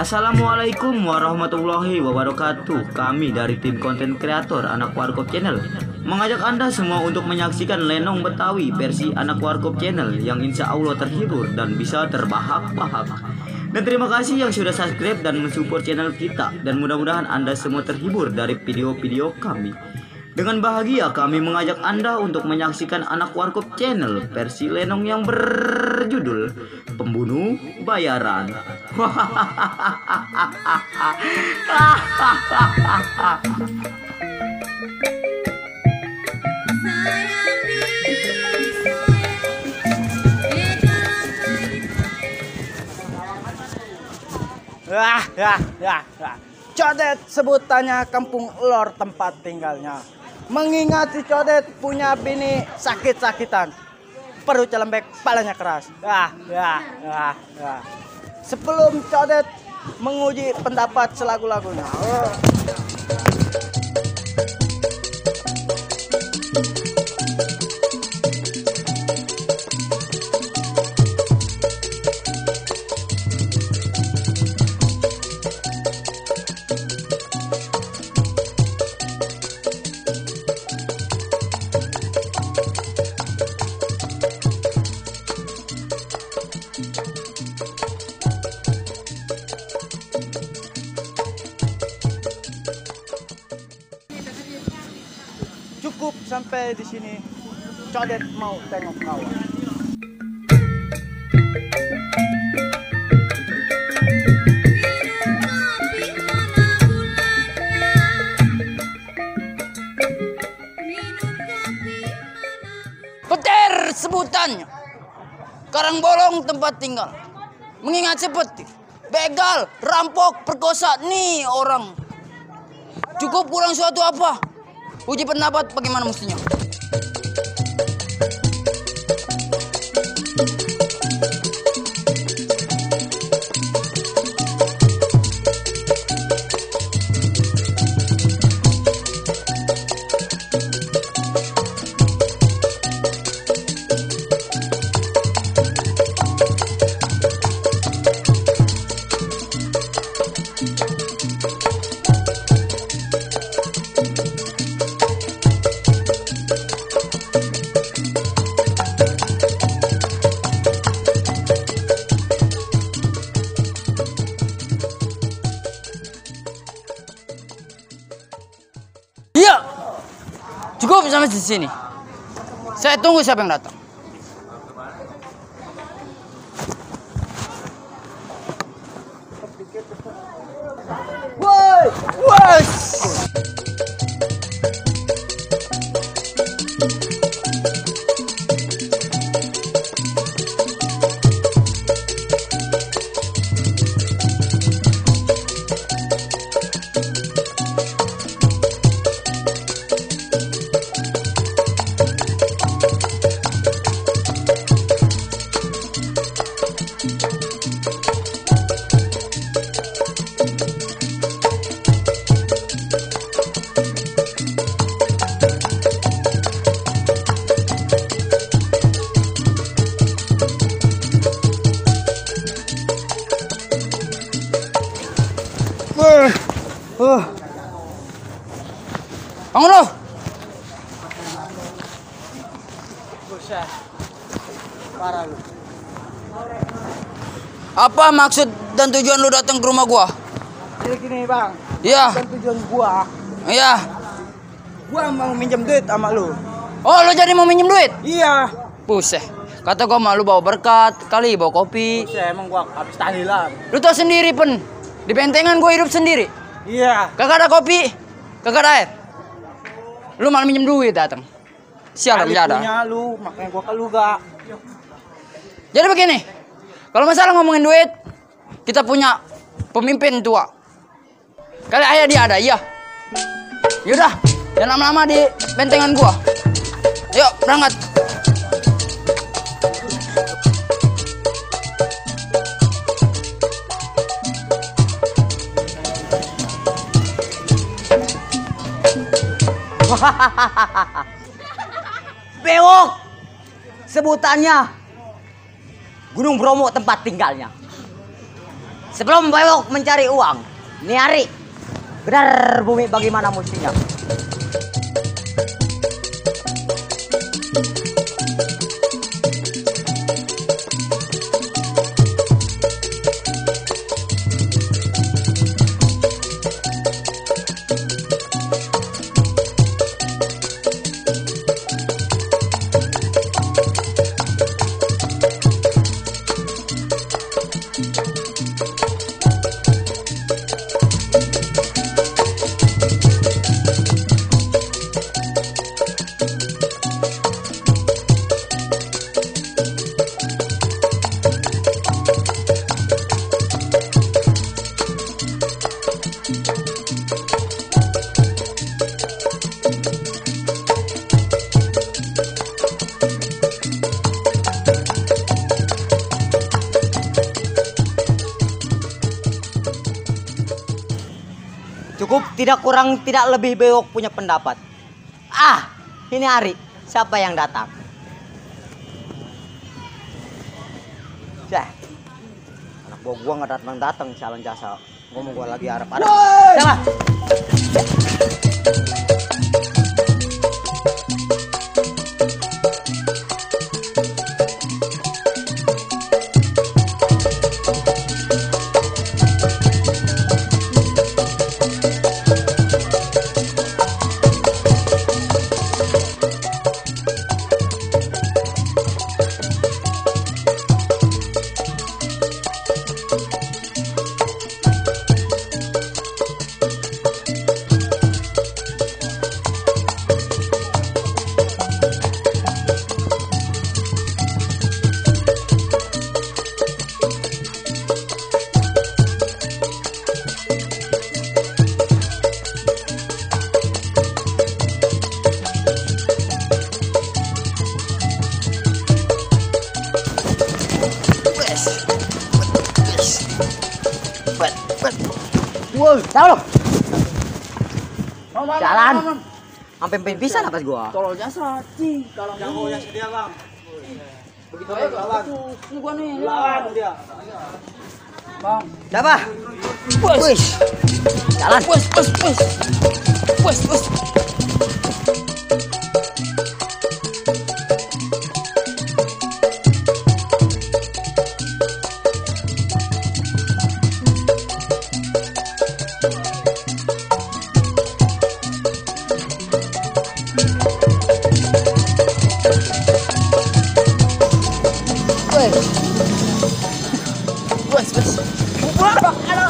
Assalamualaikum warahmatullahi wabarakatuh. Kami dari tim konten kreator Anak Warkop Channel mengajak Anda semua untuk menyaksikan Lenong Betawi versi Anak Warkop Channel yang insya Allah terhibur dan bisa terbahak-bahak. Dan terima kasih yang sudah subscribe dan mensupport channel kita. Dan mudah-mudahan Anda semua terhibur dari video-video kami. Dengan bahagia kami mengajak Anda untuk menyaksikan Anak Warkop Channel versi Lenong yang berjudul Pembunuh Bayaran. Codet sebutannya kampung lor tempat tinggalnya. Mengingat si Codet punya bini sakit-sakitan, perut celembek, palanya keras. Sebelum Codet menguji pendapat selagu-lagunya. Cukup sampai di sini. Codet mau tengok kawan. Petir sebutannya, Karangbolong tempat tinggal. Mengingat seperti begal, rampok, perkosa nih orang. Cukup kurang suatu apa? Uji pendapat bagaimana mestinya? Iya, cukup sampai di sini. Saya tunggu siapa yang datang. Woi, woi. Bangun lo. Buset. Parah lu. Apa maksud dan tujuan lu datang ke rumah gua? Jadi gini, Bang. Iya. Dan tujuan gua Iya. mau minjem duit sama lu. Oh, lu jadi mau minjem duit? Iya. Buset. Kata gua mah lu bawa berkat, kali bawa kopi. Buset, emang gua habis tahlilan. Lu tau sendiri, Pen. Di bentengan gua hidup sendiri. Iya. Kagak ada kopi, kagak ada air. Lu malah minjem duit datang. Sialan jada. Punya lu, makanya gua ke lu gak. Jadi begini, kalau masalah ngomongin duit, kita punya pemimpin tua. Kali ayah dia ada, iya. Yaudah, jangan lama-lama di bentengan gua. Yuk, berangkat. Bewok sebutannya Gunung Bromo tempat tinggalnya. Sebelum bewok mencari uang, nih Ari, benar bumi bagaimana mustinya. Cukup, tidak kurang, tidak lebih bewok punya pendapat. Ah, ini Ari. Siapa yang datang? Anak buah gua nggak datang sialan jasa. Ngomong gua lagi harap-harap. Jangan. Tahu lo? Jalan. Sampai pisan apa gua? Tolol jasa, cing. Kalau Jagonya sedia bang. begitu aja lawan. Ini gua nih. Lawan dia. Bang. Siapa? Wis. Jalan. Wes.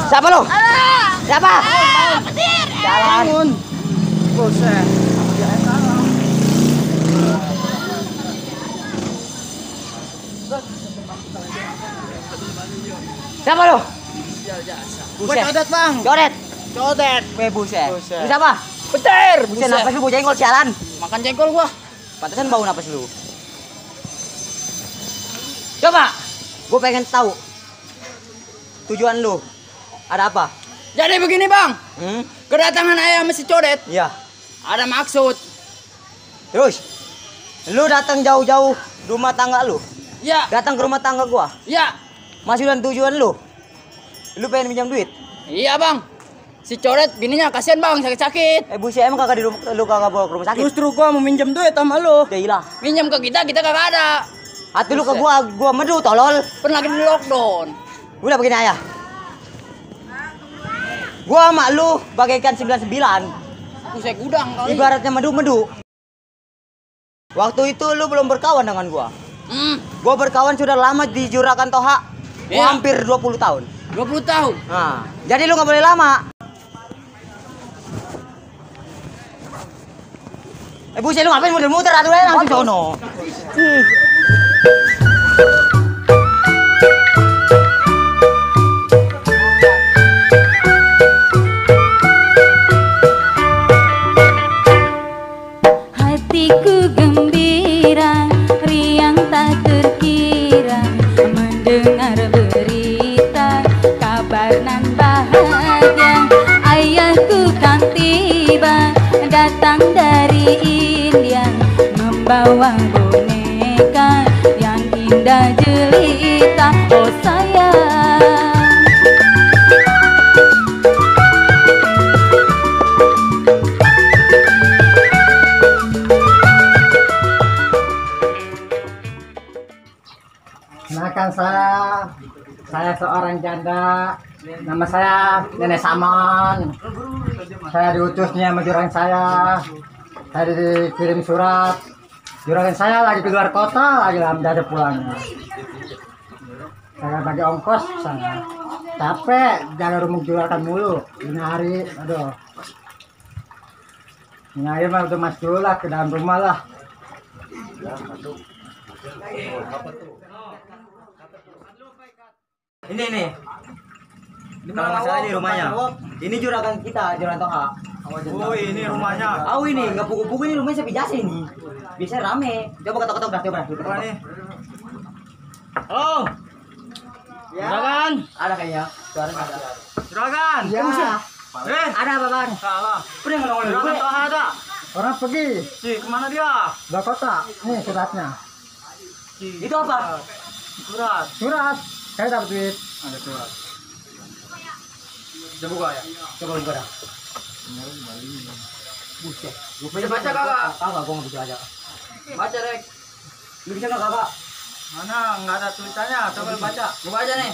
Siapa lo? Siapa? Petir. Jalan. Buset. Siapa lo? Buat codet bang. Codet. Codet. Buset. Buset. Lu siapa? Petir. Buset, napas lu bau jengkol sialan. Makan jengkol gua. Pantesan bau napas lu. Coba, gue pengen tahu tujuan lu. Ada apa? Jadi begini bang, kedatangan ayah mesti codet. Iya. Ada maksud. Terus, lu datang jauh-jauh rumah tangga lu. Ya, Datang ke rumah tangga gua. ya, Maksud dan tujuan lu. Lu pengen pinjam duit. iya bang. Si codet bininya kasihan bang, sakit-sakit. Buset, emang kagak di rumah, lu kagak bawa ke rumah sakit? Justru gua mau minjem duit sama lu. Gila. Minjem ke kita kagak ada. Hati lu ke gua medu tolol. Pernah lagi di lockdown. Udah begini ayah. Gua sama lu bagaikan 99. Buset gudang kali. Ibaratnya medu-medu. Waktu itu lu belum berkawan dengan gua. Gua berkawan sudah lama di Juragan Toha. Gua Ya. hampir 20 tahun. 20 tahun. Nah, jadi lu nggak boleh lama. Buset, lu ngapain muter-muter atuh langsung sono. Hatiku gembira, riang tak terkira mendengar berita kabar nan bahagia. Ayahku kan tiba datang dari India membawa boneka yang indah jelita. Oh sayang, Saya seorang janda. Nama saya Nenek Saman. Saya diutusnya sama juragan saya. Saya dikirim surat. Juragan saya lagi keluar kota, lagi dalam dada pulangnya. Saya bagi ongkos saya. Capek jaga rumah juragan mulu. Ini hari, aduh. Ini hari mah udah masuk lah ke dalam rumah lah. Ini. Kalau nggak salah ini rumahnya. Ini juragan kita, juragan Toha. Oh, ini rumahnya. Oh ini, nggak pugu-pugu ini rumahnya sepi jasa ini. Biasanya rame. Coba ketok-ketok dah, coba. Coba nih. Halo. Ya. Juragan. Ada kayaknya. Suara ada. Juragan. Ya, Ada apa bang? Salah. Udah ngomong Juragan gue. Toha ada. orang pergi Cik, kemana dia? ke kota. Nih suratnya. Cik. Itu apa? Surat. Surat. Saya dapat duit. Ada surat. Coba buka ya. Coba buka dah. Buset. Bisa baca kagak? Kagak, gua nggak bisa baca. Baca Rek. Lu bisa nggak kagak? Mana? Nggak ada tulisannya. Coba baca. Gua baca nih.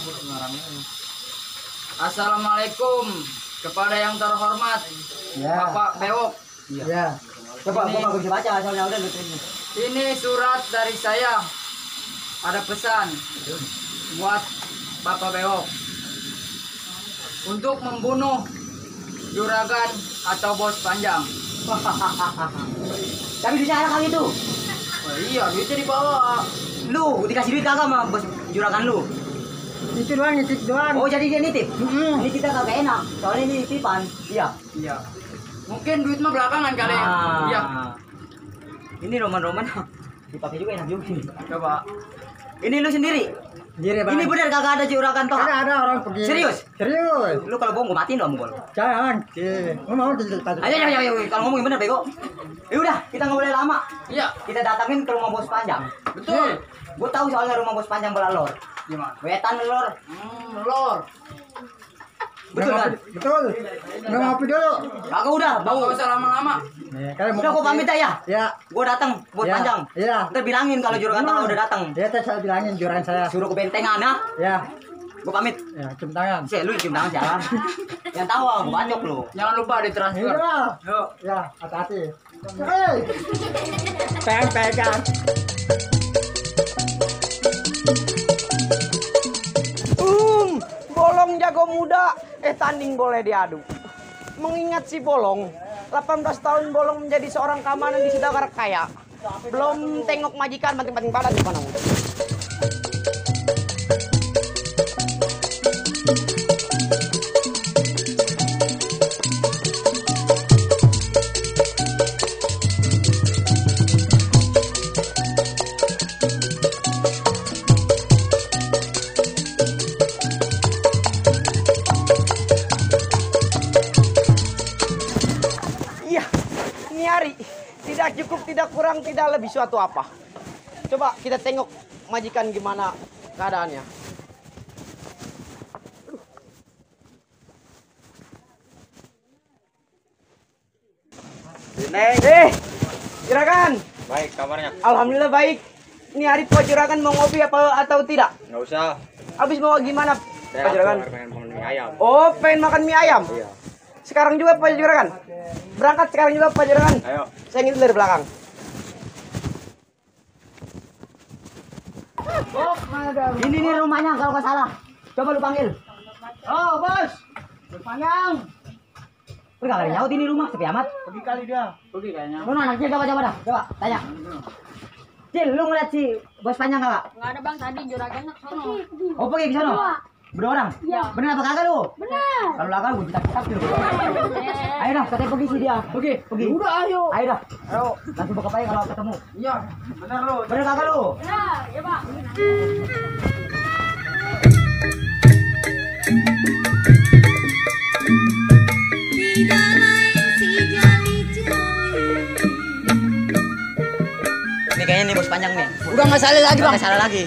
Assalamualaikum kepada yang terhormat Ya. Bapak Bewok. Ya. Coba gua nggak bisa baca, soalnya udah lu terima. Ini surat dari saya. Ada pesan buat Bapak Bewok untuk membunuh juragan atau bos panjang. Tapi duitnya ada kali itu. Oh, iya, duitnya dibawa. Lu dikasih duit kagak sama bos juragan lu? Itu doang, nitip doang. Oh jadi dia nitip? Ini kita kagak enak, soalnya ini nitipan. Iya. Iya. Mungkin duit mah belakangan kali. Ah. Iya. Ini roman-roman dipakai juga enak juga. Coba. Ini lu sendiri? Jadi bang. Ini benar kagak ada juragan toh? Ada orang pergi. Serius? Serius. Lu kalau bohong gua matiin dong gua. Jangan. Lu mau jadi Ayo, kalau ngomongin bener bego. Ya udah, kita nggak boleh lama. Iya. Kita datangin ke rumah bos panjang. Betul. Gue tahu soalnya rumah bos panjang belalor. Gimana? Wetan lor. Lor. Betul kan? Betul. Nggak ngopi dulu. Kagak udah, Bau bau. gak usah lama-lama. Kalian mau Udah gua ngopi? pamit ya. Ya. Gua datang bos Ya. panjang. Iya. Ntar bilangin kalau juragan toh udah datang. Ya, saya bilangin juragan saya. Suruh ke bentengan ah. Ya. Gua pamit. Ya, cium tangan. Lu cium tangan jalan. Yang tahu gua bacok lu. Jangan lupa ditransfer. Iya. Yuk. Ya, hati-hati. Hei. Pegang. Bolong jago muda, tanding boleh diadu. Mengingat si Bolong, 18 tahun Bolong menjadi seorang keamanan di Sidakar kaya. Belum tengok majikan banting-banting pala di mana. Iya, ini hari tidak cukup, tidak kurang, tidak lebih suatu apa. Coba kita tengok majikan gimana keadaannya. Juragan. Baik, kabarnya? Alhamdulillah baik. Ini hari Pak Juragan mau ngopi apa atau tidak? Nggak usah. Habis mau gimana Pak Juragan? pengen mie ayam. Oh, pengen makan mie ayam? Iya. Sekarang juga Pak Juragan? Berangkat sekarang juga Pak Juragan? Ayo. Saya ngintip dari belakang. Ini nih rumahnya kalau nggak salah. Coba lu panggil. Oh, bos. Berpanjang. Lu nggak ada nyaut ini rumah sepi amat. Pergi kali dia. Pergi kayaknya. Lu anaknya coba dah. Coba tanya. Cil, lu ngeliat si bos panjang kagak? Nggak ada bang, tadi juragannya ke sono. Oh pergi ke sono? Berdua orang? Iya. Bener apa kagak lu? Benar. Kalau kagak gue citak-citak lu. Ayo dah, katanya pergi sih dia. Pergi. Udah ayo. Ayo dah. Ayo. Langsung buka aja kalau ketemu. Iya, benar lu. Bener kagak lu? Benar, ya bang. Ini kayaknya nih bos panjang nih. Udah nggak salah lagi bang. Nggak salah lagi.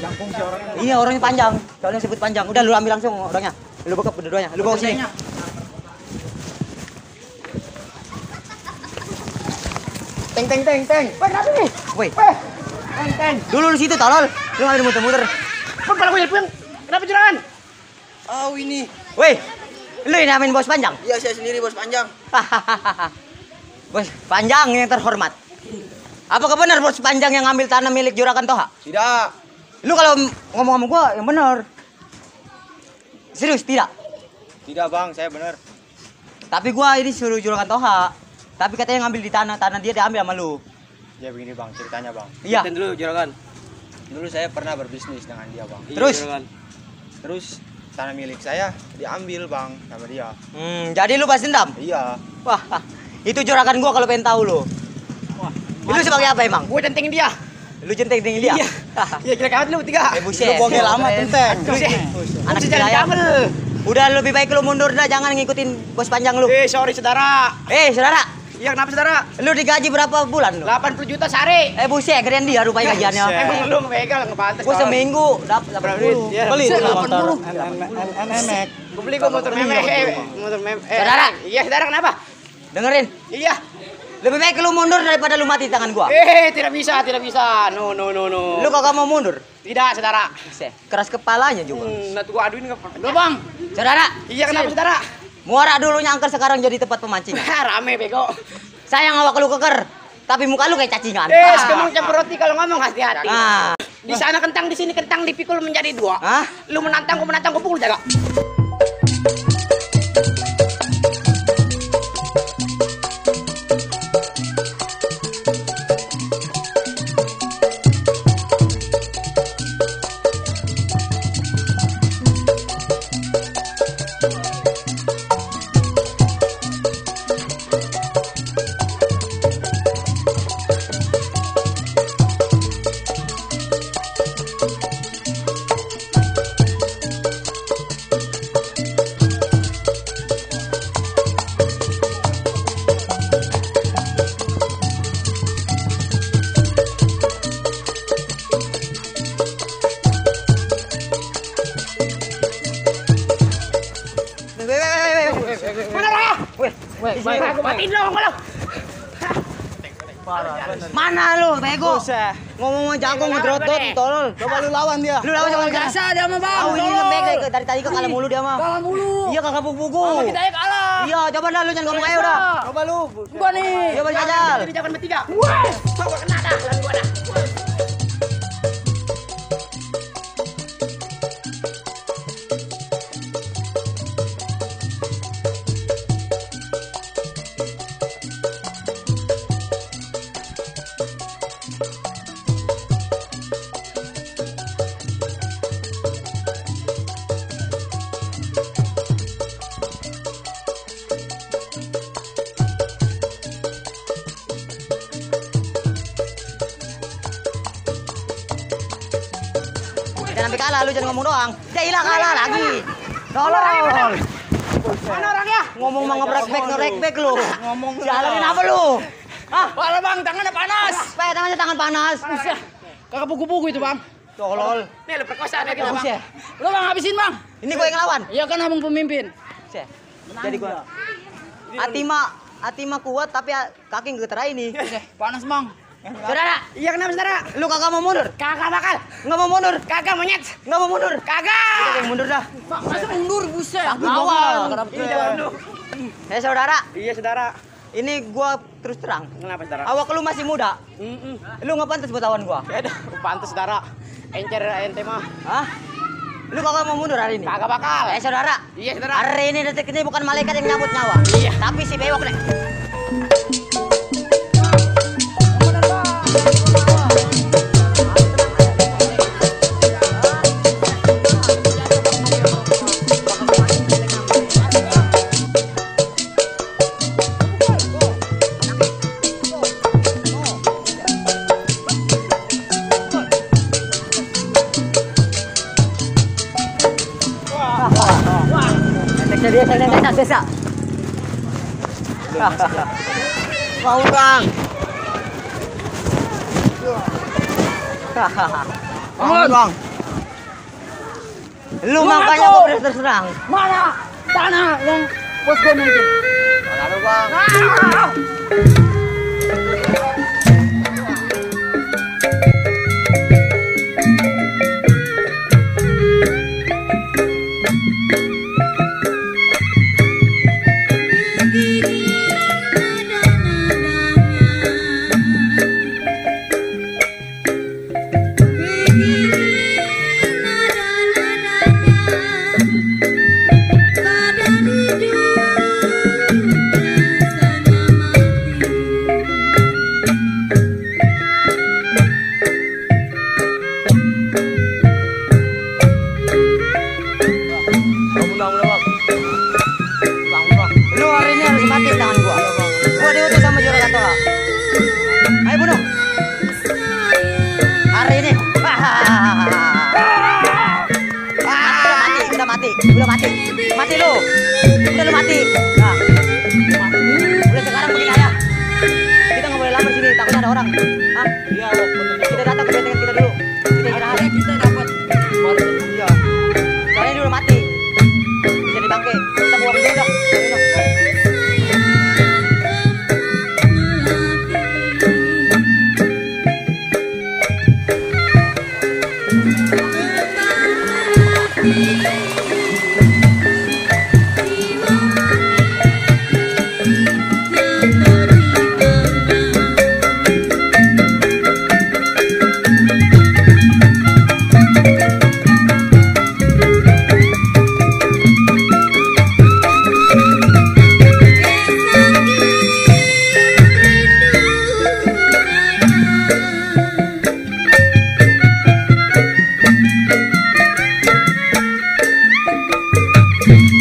Iya orangnya panjang. Soalnya sebut panjang. Udah lu ambil langsung orangnya. Lu buka berdua-duanya. Lu bawa sini. Teng. Weh, kenapa nih? Woi. Weh. Teng. Dulu di situ tolol. Lu ngambil muter-muter. Pun kalau gue pun. Kenapa juragan? Oh ini. Weh, lu yang namain bos panjang? Iya saya sendiri bos panjang. Bos panjang yang terhormat. Apakah benar bos panjang yang ngambil tanah milik Juragan Toha? Tidak. Lu kalau ngomong sama gua yang benar. Serius tidak? Tidak bang, saya benar. Tapi gua ini suruh Juragan Toha. Tapi katanya ngambil di tanah dia diambil sama lu. Ya begini bang, ceritanya bang. Iya. Ceritain dulu juragan. Dulu saya pernah berbisnis dengan dia bang. Terus? Terus tanah milik saya diambil bang sama dia. Jadi lu balas dendam? Iya. Wah, itu Juragan gua kalau pengen tahu lu. Lu sebagai apa emang? Gue centengin dia. Lu centeng-centengin dia? Iya, jelek amat lu 3. Buset. Lu bogel amat tenteng. Anak saya. Udah lebih baik lu mundur dah, jangan ngikutin bos panjang lu. Sorry saudara. Saudara. Iya, kenapa saudara? Lu digaji berapa bulan lu? 80 juta sehari. Buset, gedean dia rupanya gajiannya. Emang lu ngebegal ngepantes. Gua seminggu dapat 80. Beli motor. Enek. Gue beli gue motor meme. Motor meme. Saudara. Iya, saudara kenapa? Dengerin. Iya. Lebih baik lu mundur daripada lu mati di tangan gua. Tidak bisa. No. Lu kagak mau mundur? Tidak, saudara. Buset, keras kepalanya juga. Nah, tuh gua aduin enggak apa-apa. Lu bang, Saudara, Iya, kenapa saudara? muara dulu nyangker sekarang jadi tempat pemancingan. Rame bego. Sayang awak lu keker, tapi muka lu kayak cacingan. Kamu campur roti kalau ngomong hati-hati. Nah, Di sana kentang, di sini kentang, dipikul menjadi 2. Hah? Lu menantang, gua pukul jaga. Mana lah? Aku matiin dong kalau. mana lu bego? Ngomong jago ngedrotot tolol. Coba lu lawan dia. Lu lawan sama biasa dia mah bang. Oh, ini ngebego dari tadi ke kalah mulu dia mah. Kalah mulu. Iya kagak buku-buku. Sama kita ya kalah. Iya, coba dah lu jangan ngomong aja udah. Coba lu. Gua nih. Coba jajal. Jadi jangan bertiga. Wah, coba kena dah lan gua dah. Jangan sampai kalah lu jangan ngomong doang. Jailah kalah lagi. Tolol. Mana orangnya? Ngomong mau ngerekbek lu. Ngomong jalanin apa lu? Hah? Walah bang, tangannya panas. Supaya tangannya tangan panas. Kagak buku-buku itu bang. Tolol. Nih lu perkosaan dia kita, Bang. Buset. Lu bang habisin bang. Ini gue yang ngelawan. Iya kan abang pemimpin. Buset. Jadi gua. Hati mah kuat tapi kaki getar ini. Panas bang. Saudara, Iya, kenapa saudara? lu kagak mau mundur? Kagak bakal. Nggak mau mundur? Kagak monyet. Nggak mau mundur? Kagak. Kita yang mundur dah. Masa mundur buset. Kaki Lawan. bongkar. Iya, jangan lu. Saudara, Iya, saudara. ini gua terus terang. Kenapa saudara? Awak lu masih muda. Lu nggak pantas buat lawan gua. Ya dah, pantes saudara. Encer ente mah. Hah? Lu kagak mau mundur hari ini? Kagak bakal. Saudara. Iya, saudara. Hari ini detik ini bukan malaikat yang nyabut nyawa. Iya. Tapi si bewok nih. Biasa. Mau bang. Mau bang. Lu makanya gua udah terserang. Mana tanah yang bos gue milikin? Lalu bang. mati. Mati lu. Udah lu mati. Nah. Mulai sekarang begini ayah. Kita nggak boleh lama di sini, takut ada orang. Hah? Iya, kita datang ke bentengan kita dulu. Kita istirahat. Kita dapat. Iya. Soalnya dia udah mati. Bisa dibangke. Kita buang dulu dah. Thank you.